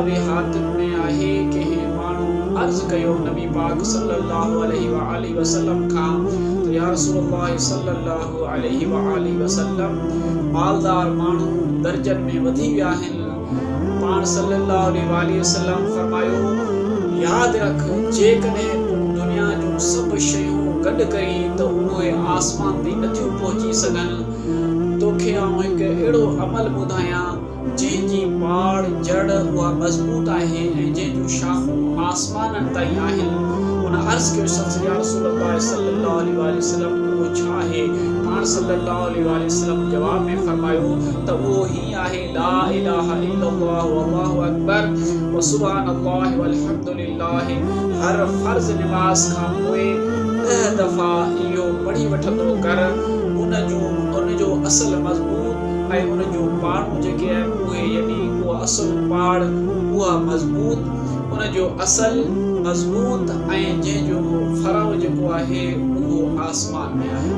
ابي حاتم ۾ آهي، ڪنهن ماڻهو عرض ڪيو نبي پاڪ صلّي اللّٰه عليه واٰله وسلّم کان ته يا رسول الله صلّي اللّٰه عليه واٰله وسلّم مالدار ماڻهو درجن ۾ وڌي ويا آهن، پاڻ صلّي اللّٰه عليه واٰله وسلّم فرمايو، ياد رک جيڪڏهن تون دنيا جون سڀ شيون گڏ ڪرين ته اهي آسمان تائين نٿيون پهچي سگهن، توکي آئون هڪ اهڙو عمل ٻڌايان، جنهن جي پاڙ، جڙ، اها مضبوط آهي ۽ جنهن جون شاخون آسمانن تائين آهن. ان عرض ڪيو شخص يا رسول الله صلي الله عليه واٰله وسلم اهو ڇا آهي؟ پاڻ صلي الله عليه واٰله وسلم جواب ۾ فرمايو ته اهو هي آهي لا اله الا الله والله اڪبر وسبحان الله والحمد لله هر فرض نماز کان پوء ڏهه دفعا اهو پڙهي وٺندو ڪر ان جون ان جو اصل مضبوط ۽ ان جون پاڙون جيڪي آهن اهي يعني اها اصل پاڙ اها مضبوط ان جو اصل مضبوط ۽ جنهن جو فرع جيڪو آهي اهو آسمان ۾ آهي.